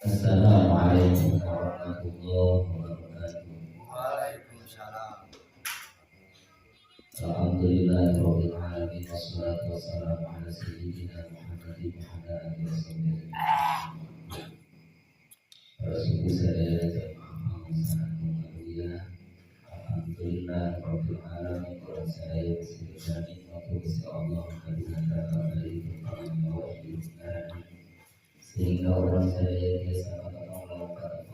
Assalamualaikum warahmatullahi wabarakatuh. Waalaikumsalam. Alhamdulillahirabbil alamin, wassalatu wassalamu ala sayyidina Muhammadin wa ala alihi wasahbihi. Rasul sadaya, jamaah sangat. Alhamdulillah rabbil alamin, urang sadaya bisa nikmat Gusti Allah kaduhan sehingga urang sadaya biasa melakukan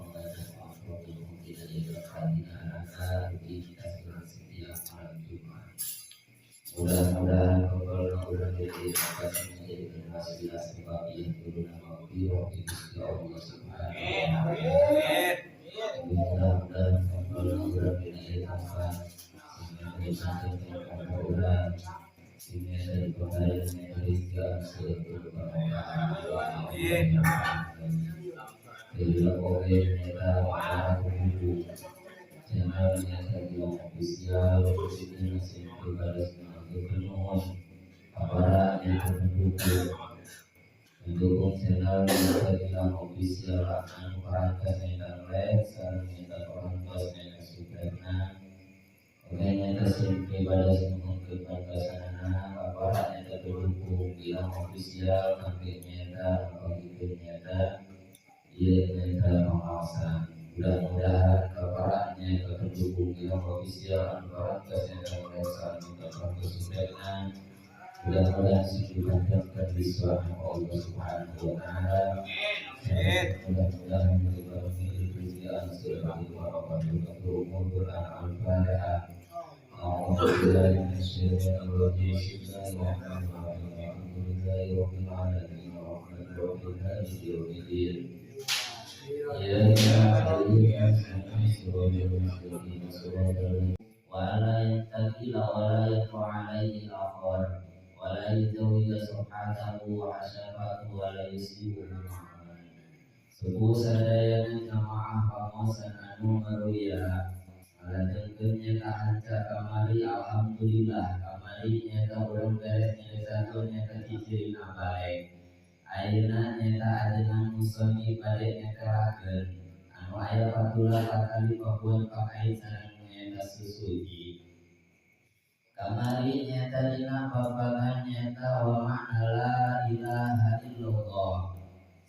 tidak kita setiap malam Jumat. Mudah-mudahan kalau jadi akan menjadi wasilah sebab yang turun maghfirah di Gusti Allah Subhanahu wa Taala. Mudah-mudahan kalau urang dina sehingga dari urang sehingga dari pemberian rezeki seueur barokah. Jadi oke nyata para buku channel nyata Gilang Official ini masih pribadi nuhun para yang mendukung mendukung channel nyata Gilang Official, anu parantos nyata like sareng nyata parantos nyata subscribe. Oke, nyata sim pribadi nuhun bantosanana para nyata pendukung Gilang Official kangge nyata pagikeun nyata ieu nyata pengawasan. Mudah-mudahan kaparanya ke pendukung Gilang Official anu parantos nyata like sareng nyata parantos subscribe, mudah-mudahan sing dipanjangkan di Allah Subhanahu wa Taala. Mudah-mudahan dibarengi rezeki anu seueur barokah umur. Al-Fatihah. أعوذ بالله من الشيطان الرجيم. بسم الله الرحمن الرحيم. الحمد لله رب العالمين، الرحمن الرحيم، مالك يوم الدين، إياك نعبد وإياك نستعين، صراط المستقيم، صراط ولا يتكل ولا يطرأ عليه الآخر ولا يزوج صفحته وحشفته ولا يصيبه معا. Sepuh sadayana, jamaah pangaosan anu maruya, ngalajengkeun nyata hanca kamari. Alhamdulillah, kamari nyata urang beres nyelesakeun nyata cicirina balik. Ayeuna nyata ajengan musonif bade netelakeun anu aya patula patali pabuat pakait sareng nyata susuci. Kamari nyata dina babagan nyata wa makna la ilaha illallah.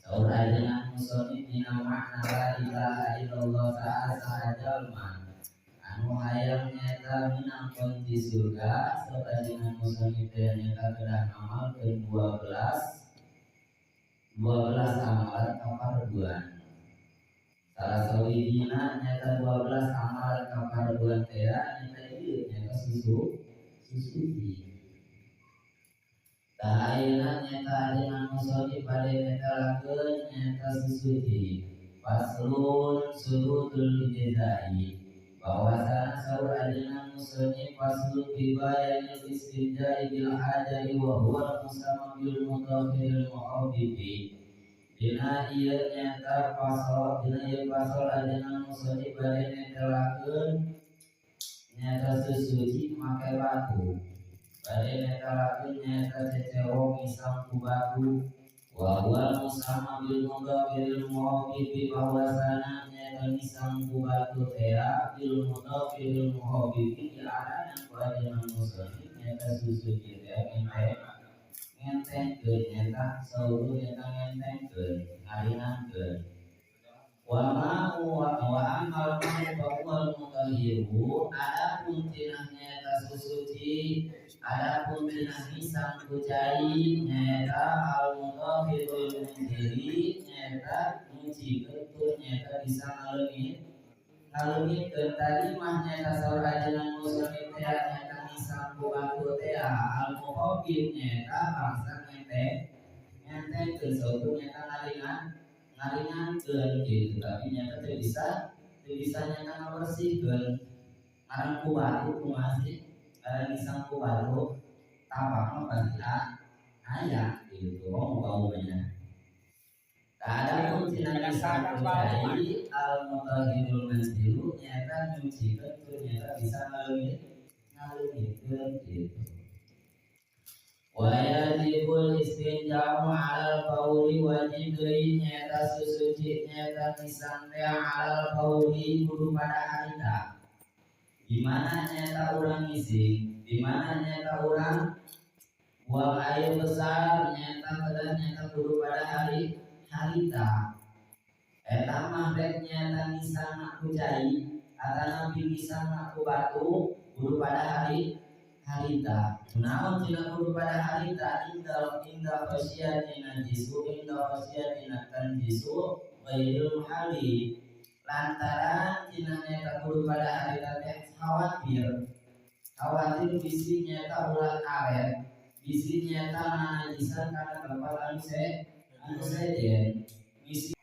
Saur ajengan musonif, dina makna la ilaha illallah, saha saha jalma anu hayang nyata menang kunci surga, saur ajengan musonif teh nyata kedah ngamalkeun 12 12 amalan kafarduan. Salah sawijina nyata 12 amalan kafarduan teh nyata ieu nyata susuci. Tah, ayeuna nyata ajengan musonif bade netelakeun nyata susuci. Faslun syurutul ijzai. Bahwasana saur ajengan musonif, faslun fi bayanil istinja'i bil hajari wa huwa al-musamma bil mutahhiril muhabbibi. Dina ieu nyata pasal, dina ieu pasal ajengan musonif bade netelakeun nyata susuci make batu, bade netelakeun nyata cecewong ngisang ku batu. Wa huwa musamma bil mudhafiril muhabbibi, bahwasana nyata ngisang ku batu teh bil mudhafiril muhabbibi diaranan ku ajengan musonif nyata susuci teh ngenteng ngentengkeun nyata saur nyata ngentengkeun, ngaringankeun. Wa ma'u wa amal ma'u fa huwal mutahhiru. Adapun cenah nyata susuci, adapun cenah ngisang ku cai nyata al mutahhirul munzili, nyata nyucikeun tur nyata bisa ngaleungit ngaleungitkeun. Tadi mah nyata saur ajengan musonif teh nyata ngisang ku batu teh al muhabbib, nyata bangsa ngenteng ngentengkeun, saukur nyata ngaringan ngaringankeun gitu, tapi nyata teu bisa nyata ngabersihkeun. Ngaran ku batu kumaha sih? Ngaran ngisang ku batu, tapak mah pasti aya gitu, oh baunya. Tak ada pun cenah ngisang ku cai al mutahhirul manzilu, nyata nyucikeun tur nyata bisa ngaleungit ngaleungitkeun gitu. Wa yajibul istinja'u 'alal fauri wajib deui nyaeta susuci nyaeta ngisang teh 'alal fauri kudu pada harita. Di mana nyaeta urang ngising, di mana nyaeta urang buang air besar nyaeta kedah nyaeta kudu pada hari harita. Eta mah rek nyaeta ngisang ku cai atanapi ngisang ku batu kudu pada hari harita. Naon cenah kudu pada harita inda inda khasyatina jisu inda khasyatina tanjisu ghairil muhalli. Lantaran cenah nyaeta kudu pada harita teh khawatir. Khawatir bisi nyaeta ulah karet, bisi nyaeta nganajisan kana tempat anu sejen. Bisi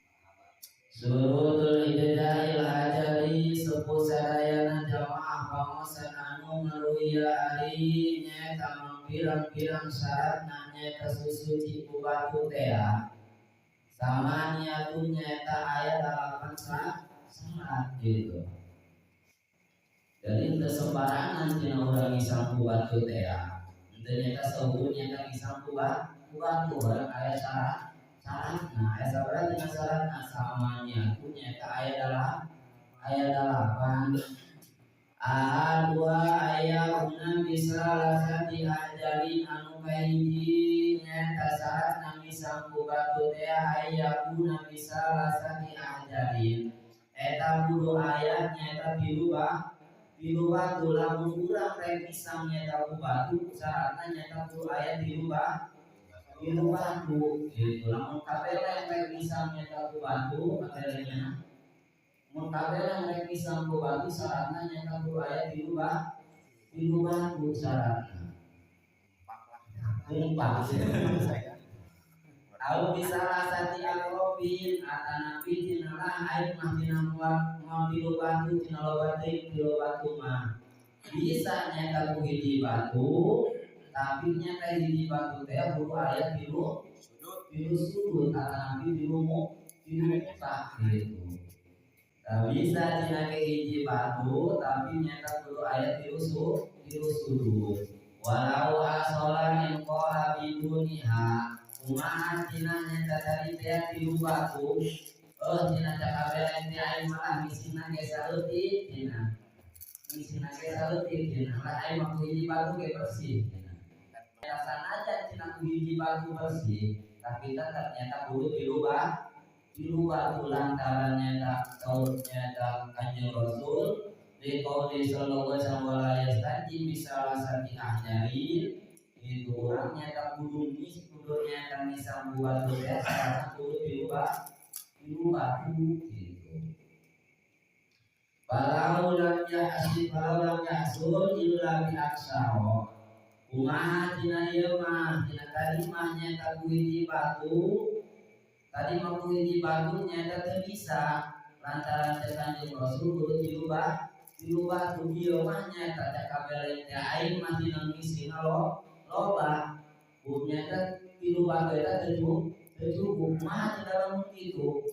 Surutul ibtidail hajari sepuh sadayana jamaah pangosan anu ngaruya ari nyaeta mangpirang-pirang syaratna nyaeta susuci ku batu tea. Sama niatun nyaeta aya 8 syarat gitu. Jadi teu sembarangan tina urang ngisang ku batu tea. Teu nyaeta saukur nyaeta ngisang ku batu barang aya syarat. Syaratna aya sabaraha tina syaratna sama niatun nyaeta aya 8. Ahad dua aya una bisa lasati ahjalin anu kahiji nyaeta syaratna ngisang ku batu teh aya una bisa lasati ahjalin. Eta kudu aya nyaeta tilu batu lamun urang rek ngisang nyaeta ku batu syaratna nyaeta kudu aya tilu batu gitu. Lamun kabeleng rek ngisang nyaeta ku batu kabelengna mun kabeleng rek ngisang ku batu syaratna nyaeta kudu aya tilu batu syaratna. Umpak. Au bisa lasati akrobin atanapi tina lah air mah tina mual tilu batu tina loba teuing tilu batu mah. Bisa nyaeta ku hiji batu tapi nyaeta hiji batu teh kudu aya tilu sudut atanapi tilu muka gitu. Tak bisa tina ke hiji batu tapi nyaeta kudu aya tilu sudut. Walau asola in qala biduniha kumaha tina nyaeta tadi teh tilu batu tina cakabeleng teh aing malah ngisina ge saeutik tina ngisina ge saeutik tina lah aing mah ku hiji batu ge bersih tina. Sanajan tina ku hiji batu bersih tapi tetep nyaeta kudu tilu batu lantaran nyaeta saur nyaeta Kanjeng Rasul di qauli sallallahu alaihi wasallam wala yastanji bisalasati ahjarin itu urang nyaeta kudu kudu nyaeta ngisang ku batu teh syaratna kudu tilu batu gitu. Walau lam yahsil walau lam yahsul illa bi aksaro. Kumaha tina ieu mah tina tadi mah nyaeta ku hiji batu tadi mah ku hiji batu nyaeta teu bisa lantaran teh Kanjeng Rasul kudu tilu batu ieu mah nyaeta cakabeleng teh aing mah dina ngisina loba nyaeta tilu batu eta teu cukup mah tina lamun kitu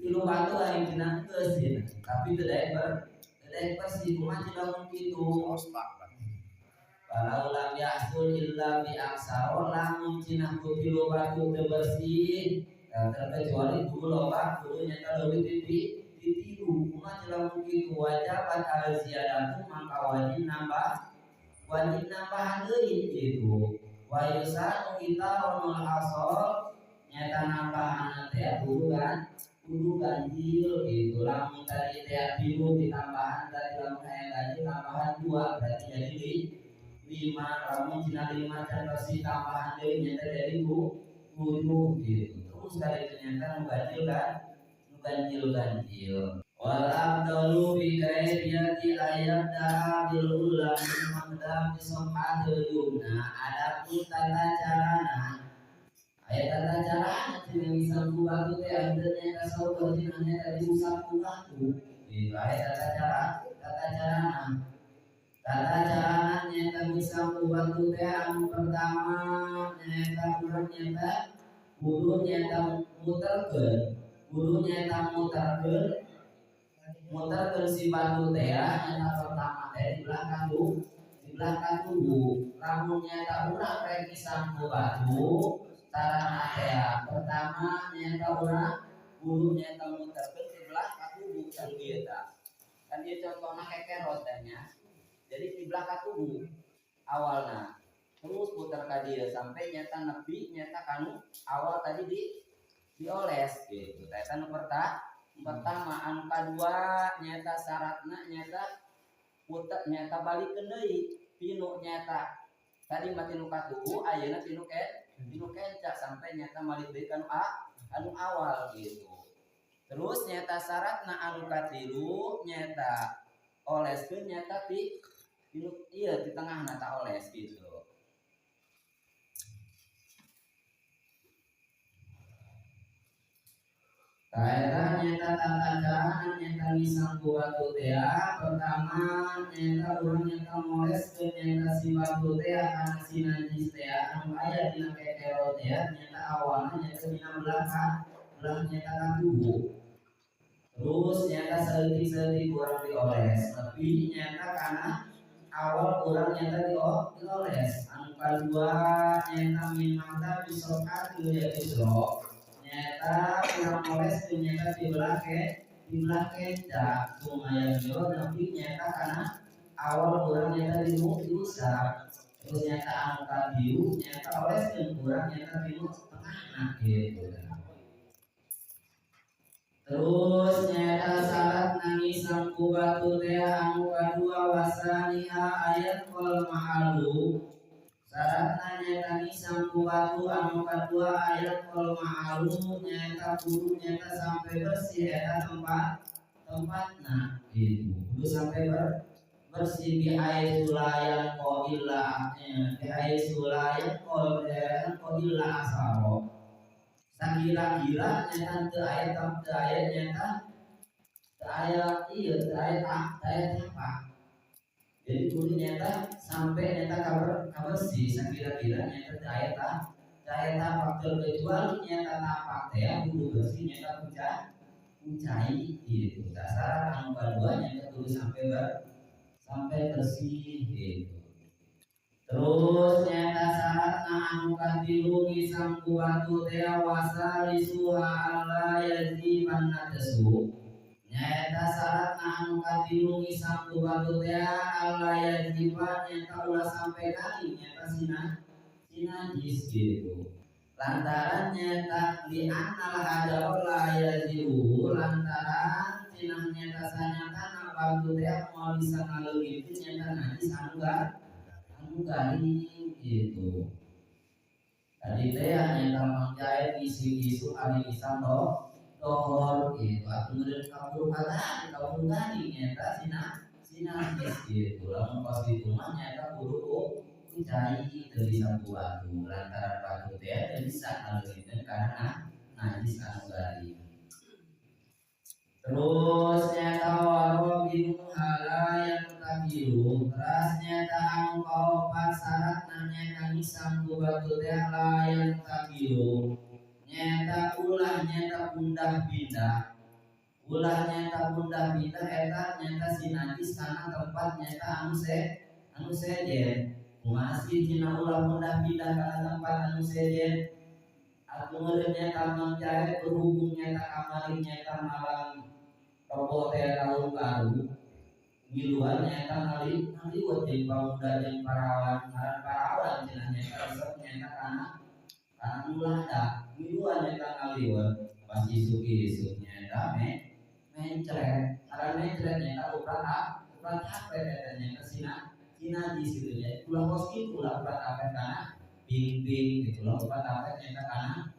tilu batu aing dina geus cenah tapi teu daek bersih kumaha tina lamun kitu. Walau lam yahsul illa bi aksaro lamun cenah ku tilu batu teu bersih terkecuali kudu loba kudu nyaeta leuwih ti tilu kumaha cenah lamun kitu wajabat al ziyadatu maka wajib nambahan deui gitu. Wa yusanu itaronul asal nyaeta nambahan teh kudu ganjil gitu. Lamun tadi teh tilu ditambahan tadi lamun aya ganjil tambahan 2 berarti jadi 5. Lamun cenah 5 can bersih tambahan deui nyaeta jadi 7 gitu. Terus kali ternyata nu ganjil kan nu ganjil-ganjil. Wal afdalu fi kaifiyati ayat da'a bil ula min maqdami safhatil yumna. Adapun tata carana aya tata carana cenah ngisang ku batu teh henteu nyaeta saur cenah nyaeta diusap ku batu gitu. Aya tata cara tata carana tata carana nyaeta ngisang ku batu teh anu pertama nyaeta urang nyaeta kudu nyaeta muterkeun muterkeun si batu teh nyaeta pertama teh di belakang di Di belah katuhu. Lamun nyata urang rek ngisang ku batu sarana teh pertama nyata urang kudu nyata muterkeun di belah katuhu kan ieu tah. Kan ieu contohna kekerot teh nya. Jadi di belah katuhu awalna terus putar ka dieu sampai nyata nepi nyata kanu awal tadi di dioles gitu. Tah eta nu pertama. Anu kadua nyata syaratna nyata puter nyata balikeun deui tinu nyata tadi mah tinu katuhu ayeuna tinu tinu kenca sampai nyata malik deui kanu anu awal gitu. Terus nyata syaratna anu katilu nyata oleskeun nyata ti tinu ieu di tengahna ta oles gitu. Kaeta nyata tata cara nyata ngisang ku batu tea pertama nyata urang nyata ngoleskeun nyata si batu tea kana si najis tea anu aya dina kekero tea nyata awalna nyata dina belah nyata katuhu. Terus nyata saeutik-saeutik urang dioles tapi nyata kana awal urang nyata dioles. Anu kadua nyata mimata bisokat ya isro nyata kurang oles nyata di belah di belah kenca lumayan yo tapi nyata karena awal kurang nyata di diusap. Terus nyata anu kadiu nyata oles dan kurang nyata di tengah gitu. Terus nyata syarat nangisang ku batu teh anu kadua wasaniha ayat kol ma'alu. Syaratna nyata ngisang ku batu anu kadua ayat kol ma'alu nyata kudu nyata sampai bersih eta tempatna gitu. Kudu sampai bersih bi air sulayan ko illa bi air sulayan ko illa asaro. Sakira-kira nyata teu aya teu aya nyata teu aya ieu teu aya teu aya tapak. Jadi kudu nyata sampai nyata kabersih sakira-kira nyata teu aya teu aya tapak terkecuali nyata tapak teh kudu bersih nyata kucai gitu. Dasar anu kadua nyata kudu sampai bersih gitu. Terus nyata syaratna anu katilu ngisang ku batu teh wasalisuha alla yaziban natsu. Nyata syaratna anu katilu ngisang ku batu teh alla yaziban nyata ulah sampai kali nyata sinajis gitu. Lantaran nyata li annal hajar la yazibu lantaran cenah nyata sanyatana batu teh moal bisa ngaleungitkeun nyata najis anu garing gitu. Tadi teh nyata mangjait ngisi-ngisu ari ngisang dohor gitu. Atuh meureun kabur kata kabur garing nyata sinajis gitu. Lamun pas kitu mah nyata kudu ku cai teu bisa ku batu lantaran batu teh teu bisa ngaleungitkeun karena najis anu garing. Terus nyata warobinu halayan takilu. Terus nyata anu kaopat syaratna nyata ngisang ku batu teh layan takilu. Nyata ulah nyata pundah pindah. Ulah nyata pundah pindah eta nyata si najis kana tempat nyata anu sejen. Masih cina ulah pundah pindah kana tempat anu sejen. Atuh meureun nyata mangjaet berhubung nyata kamari nyata malam rebo teh tahun baru ngiluan nyata ngaliwet jeung pamuda jeung parawan ngaran parawan cenah nyata resep nyata kana ulah da ngiluan nyata ngaliwet pas isuk-isuk nyata mencret ngaran mencret nyata uprat HP eta nyata sinajis gitu nya ulah kos kitu ulah uprat HP kana ping-ping gitu loh uprat HP nyata kana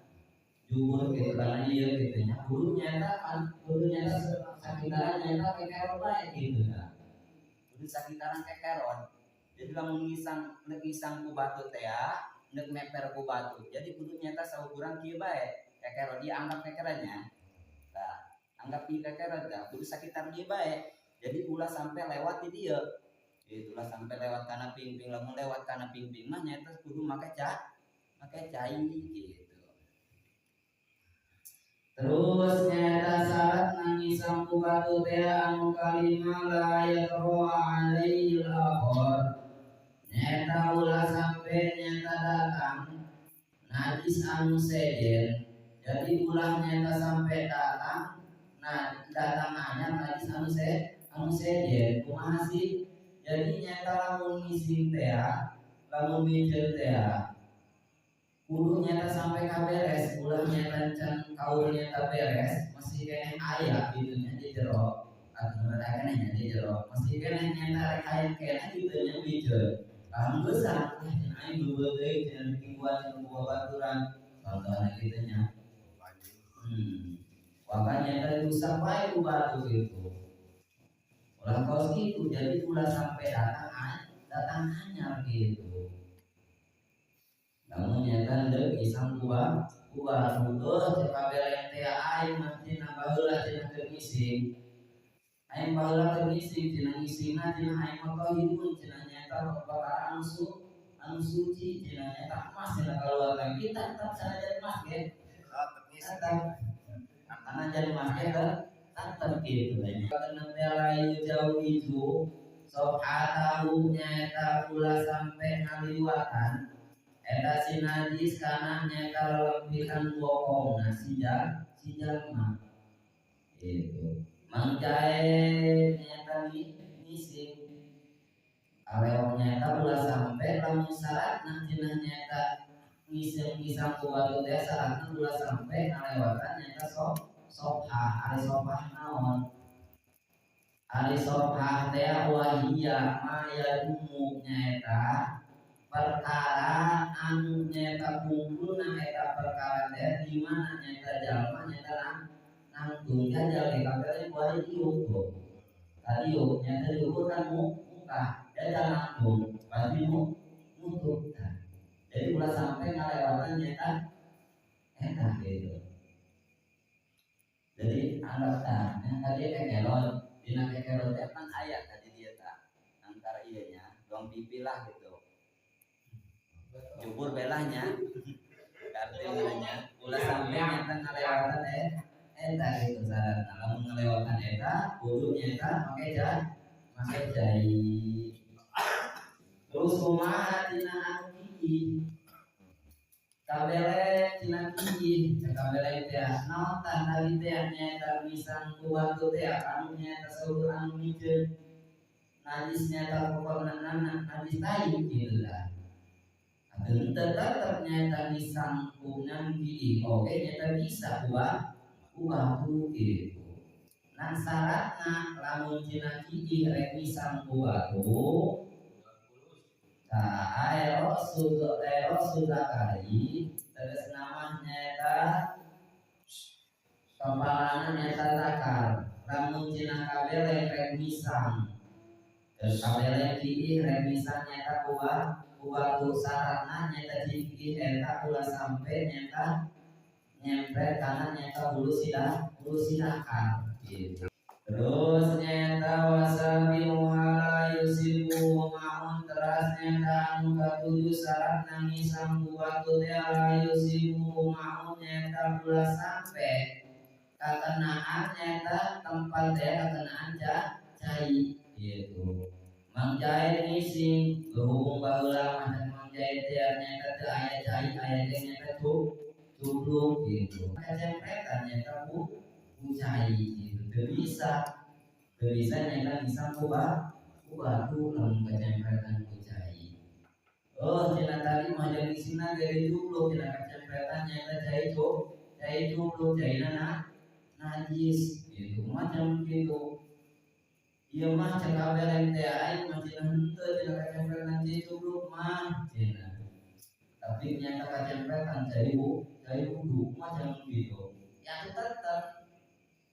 jumur gitu kana ieu gitu nya kudu nyata kan kudu nyata sakitaran nyata kekeron bae gitu nah kudu sakitaran kekeron. Jadi lamun ngisang neuk ngisang ku batu teh neuk meper ku batu jadi kudu nyata saukuran kieu bae kekeron ieu anggap kekerannya tah anggap ieu kekeron tah kudu sakitar ieu bae. Jadi ulah sampai lewat di dieu gitu, ulah sampai lewat kana ping-ping. Lamun lewat kana ping-ping mah nyata kudu make cai gitu. Terus nyata syarat nangisang ku batu teh anu kalima la yaqra alaihi al-akhar. Nyata ulah sampai nyata datang najis anu sejen. Jadi ulah nyata sampai datang, nah datang anyar najis anu sejen. Kumaha sih? Jadi nyata lamun ngising teh, lamun miceun teh, kudu nyata sampai kaberes, ulah nyata can kaur nyata beres, masih keneh aya gitu nya di jero. Atau mereka keneh di jero, masih keneh nyata rek hayang keneh gitu nya miceun. Alhamdulillah, aing beubeut deui cenah mingguan cenah boga baturan. Contohna kitu nya. Makanya tadi rusak wae ku batu gitu. Ulah kos gitu, jadi ulah sampai datang datang anyar gitu. Namun nyata deuk isang ku batu heuh cek kabeleng teh aing mah cenah baheula cenah keur ngising. Aing baheula keur ngising cenah ngisingna cenah aing mah tauhidun cenah nyata perkara anu suci cenah nyata emas cenah kaluar lagi kita tetap sanajan emas ge. Tetap sanajan emas ge tetap gitu nya. Tenang teh layu jauh itu sohatahu nyata ulah sampai ngaliwatan eta si najis kana nyata lelempitan bokongna si jalma gitu. Mangjae nyata ngising aleok nyata ulah sampai lamun syaratna cenah nyata ngising ngisang ku batu teh syaratna ulah sampai ngalewatan nyata sophah. Ari sophah naon? Ari sophah teh wahia maya dumu nyaeta perkara anu nyaeta kumpulna eta perkara teh di mana nyaeta jalma nyaeta nangtung jajal ge kabeh kuari diukur. Tadi yuk nyaeta diukur kan muka jajal nangtung pasti nutup. Nah, jadi ulah sampai ngalewatan nyaeta eta gitu. Jadi anggap tah nya tadi kekelon dina kekelon teh kan aya tadi dia tah antara ieu nya dong pipi lah gitu. Jubur belahnya kartu ulah sampai nyata ngalewatan eta gitu syaratna. Lamun ngalewatan eta kudu nyata make make jai. Terus kumaha tina anu hiji kabele tina hiji cek kabele teh naon tah tadi teh nyaeta misang ku batu teh anu nyaeta saur anu miceun najis nyaeta pokokna najis tai gitu lah. Atuh tetep nyaeta misang ku nanti oke nyaeta bisa ku batu gitu. Nah syaratna lamun tina hiji rek misang ku batu tah aero kali tegas nama nyaeta kepalana nyaeta takar lamun tina kabele rek misang terus kabele hiji rek misang nyaeta ku batu syaratna nyaeta hiji eta ulah sampai nyaeta nyempet kana nyaeta bulu sidakar gitu. Terus nyaeta wasabi muhala yusibu ma'un teras nyaeta anu katujuh syaratna ngisang ku batu teh la yusibu ma'un nyaeta ulah sampai kakenaan nyaeta tempat teh kakenaan cai gitu. Mang Jahit ngising berhubung baheula mah Mang Jahit teh nyaeta teu aya cai aya teh nyaeta cubluk gitu. Kacempretan nyaeta ku cai gitu. Teu bisa nyaeta ngisang ku batu lamun kacempretan ku cai. Oh cenah tadi mah jadi ngisingna ge dicubluk cenah kacempretan nyaeta cai cai cubluk caina najis gitu macam gitu. Ieu mah cek kabeleng teh aing mah cenah henteu cenah kacempretan cai cubluk mah cenah. Tapi nyata kacempretan cai wudu macam gitu. Ya tetep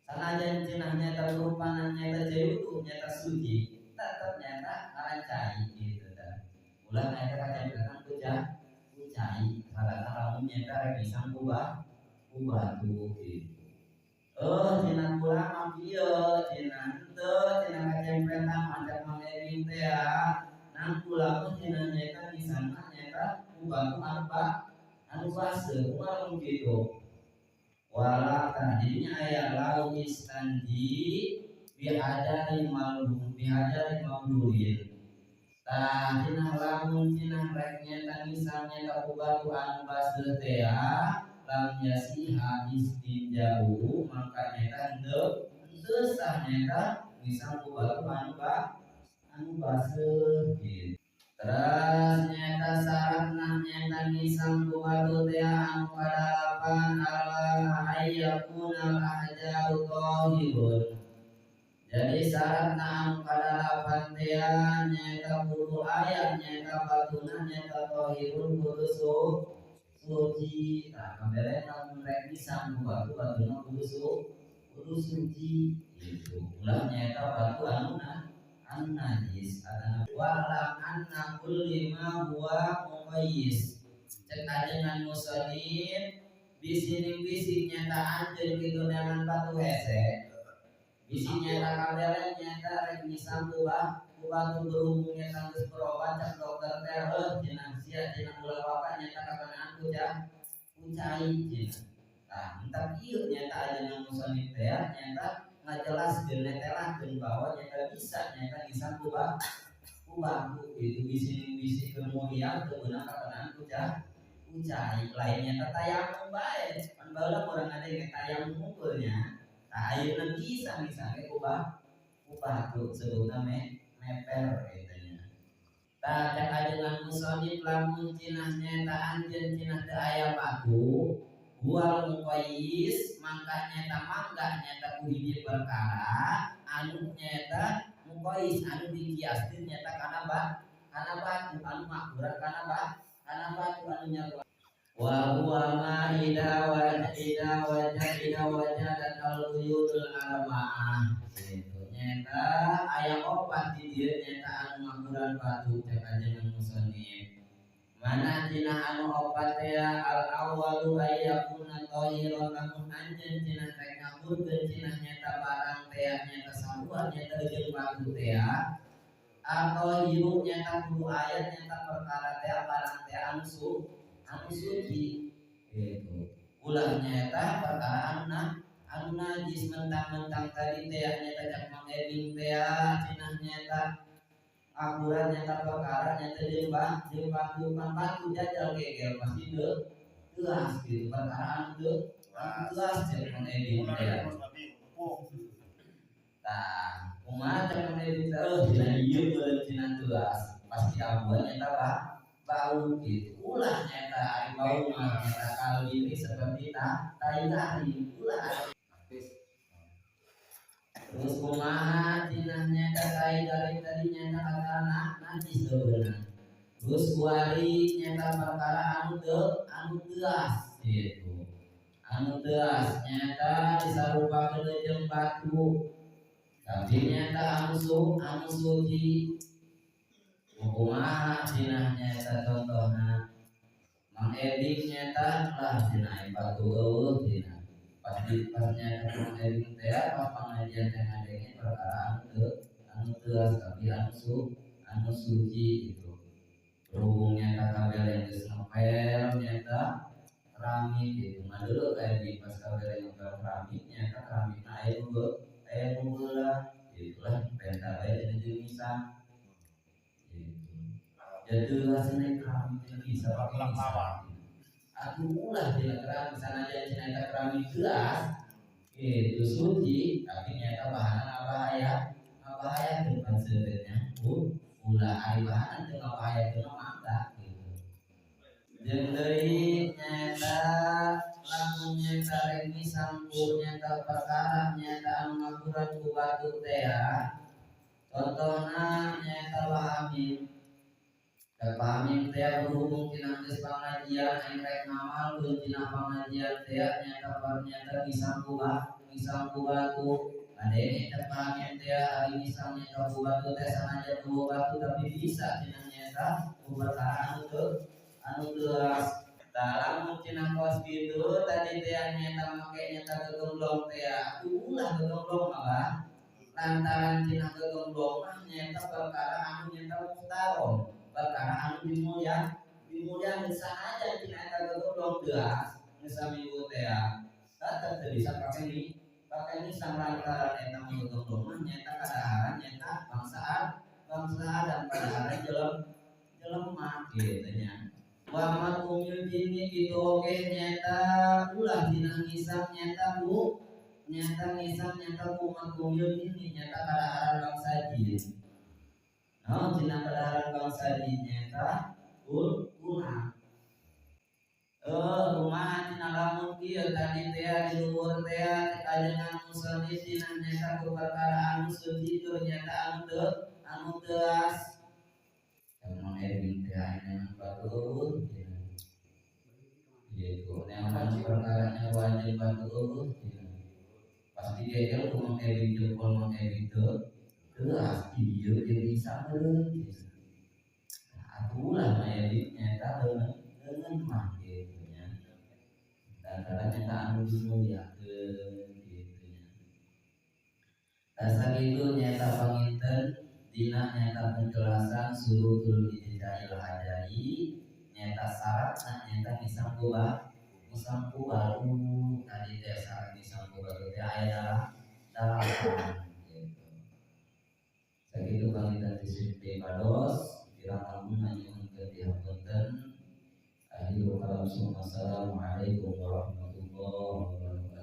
sanajan cenah nyata rupana nyata cai wudu nyata suci tetep nyata ngaran cai gitu tah. Ulah nyata kacempretan ku cai salah lamun nyata rek isang ku batu gitu. Oh cenah kula mah kieu cenah henteu cenah kacempretan macam mangering teh ya. Nang kula mah cenah nyata disana nyata ku batu anu baseuh kumaha lamun kitu. Wala tah jadinya aya lau istanji bihajari malum bihajari mamlulin. Tah cenah lamun cenah rek nyata ngisang nyata ku batu anu baseuh teh lam yasiha istinjau maka nyata henteu henteu sah nyata ngisang ku batu anu baseuh gitu. Terus nyata syaratna nyata ngisang ku batu teh anu kadalapan ala ayyakunal ahjaru tahirun. Jadi syaratna anu kadalapan teh nyata kudu aya nyata batuna nyata tahirun kudu suci. Tah kabeh lamun rek ngisang ku batu batuna kudu suci gitu. Ulah nyata batu anu anu najis atana wa anna kulli ma huwa muqayyis. Cek ajengan musannif bisining-bising nyata anjeun kitu neangan batu hese. Bisi nyata kabelen nyata rek ngisang ku batu berhubung nyata geus berobat cek dokter teh heuh cenah sia cenah ulah waka nyata kakenaan ku cai cenah. Tah entar ieu nyata ajengan musannif teh nyata ngajelaskeun netelakeun bahwa nyata bisa nyata ngisang ku batu itu bisi-bisi kemuliaan teu beunang kakenaan ku cai lain nyata tayamum bae pan baheula urang ada yang tayamum unggulnya. Tah ayeuna bisa misalnya ku batu sebutna meper kitu nya. Tah cek ajengan musannif lamun cenah nyata anjeun cenah teu aya batu wal muqayyis mangka nyata mangga nyata ku hiji perkara anu nyata muqayyis anu dikiaskeun nyata kana batu anu makuran kana batu anu nyata wa huwa ma ida wa ida wa ida wajadat al quyudul arba'ah gitu nyata aya opat di dieu nyata anu makuran batu cek ajengan musannif. Mana cenah anu opat teh al awwalu ayyakuna tahiran lamun anjeun cenah rek ngaburkeun cenah nyata barang teh nyata sarua nyata jeung batu teh atau hirup nyata kudu aya nyata perkara teh barang teh anu suci gitu. Ulah nyata perkara anu najis mentang-mentang tadi teh nyata cak Mang Eding teh cenah nyata akuran nyata perkara nyata jeung batu pan batu jajal gegel pasti teu teuas gitu perkara anu teu teuas cek Mang Eding teh. Tah kumaha cek Mang Eding teh eueuh cenah ieu beureum cenah teuas pasti ambuan nyata bau gitu. Ulah nyata ari bau mah nyata kalau diri seperti tai garing ulah. Terus kumaha cenah nyata tai garing tadi nyata perkara najis teu beunang. Terus kuari nyata perkara anu teu anu teuas gitu. Anu teuas nyata disarupakeun jeung batu. Tapi nyata anu suci. Kumaha cenah nyata contohna Mang Eding nyata lah cenah batu eueuh cenah. Pas nyata Mang Eding teh pas pangajian teh ngadenge perkara anu teuas tapi anu suci gitu. Berhubung nyata kabeh geus ngepel nyata keramik gitu. Ngadeuleu ka Eding pas kabeh ngepel keramik nyata keramikna aya nu beulah gitulah penta bae cenah jeung misang. Gitu. Jadi rasanya keramik itu bisa pakai misang. Aku ulah cenah keramik sanajan cenah eta keramik gelas itu suci tapi nyata bahanna ngabahaya teu pan seureutnya. Ulah ari bahanna teu ngabahaya teu mangga gitu. Jeung deui nyata lamun nyata rek misang ku nyata perkara nyata anu ngakuran ku batu teh contohna nyata bahamin. Pahamin teh berhubung tina geus pangajian aing rek ngamalkeun tina pangajian teh nyata nyata ngisang ku batu. Adene teh pahamin teh ari ngisang nyata ku batu teh sanajan ku batu tapi bisa tina nyata ku perkara anu teuas. Tah lamun cenah kos kitu tadi teh nyata make nyata gegemblong teh ulah gegemblong mah lantaran cenah gegemblong mah nyata perkara anu nyata muhtarom. Perkara anu dimulyaan sanajan cenah eta gegemblong teuas geus saminggu teh tetep teu bisa pake nisang lantaran eta mah gegemblong mah nyata kadaharan nyata bangsaan bangsa Adam padahal jelema gitu nya. Wa mat'umil jinni gitu oge nyata ulah dina ngisap nyata bu nyata ngisap nyata ku mat'umil jinni nyata kadaharan bangsa jin. Naon cenah kadaharan bangsa jin nyata kunang. Kumaha cenah lamun kieu tadi teh di luhur teh kajengan musannif dina nyata ku perkara anu suci tur nyata anu teuas. Emang eding teh aya batu gitu. Neangan perkaranya wajib batu pasti gegel ku Mang Eding jempol Mang Eding teu teuas ieu jadi sabeun. Nah, atulah Mang Eding nyata leungeun mah gitu nya. Antara nyata anu dimuliakeun gitu nya. Tah sakitu nyata panginten dina nyata penjelasan surutul ijza'il hajari nyata syaratna nyata ngisang ku batu tadi teh syarat ngisang ku batu teh aya dalapan gitu. Sakitu panginten disimpi pados kirang langkung nyuhunkeun dihapunten. Akhirul kalam, assalamualaikum warahmatullahi wabarakatuh.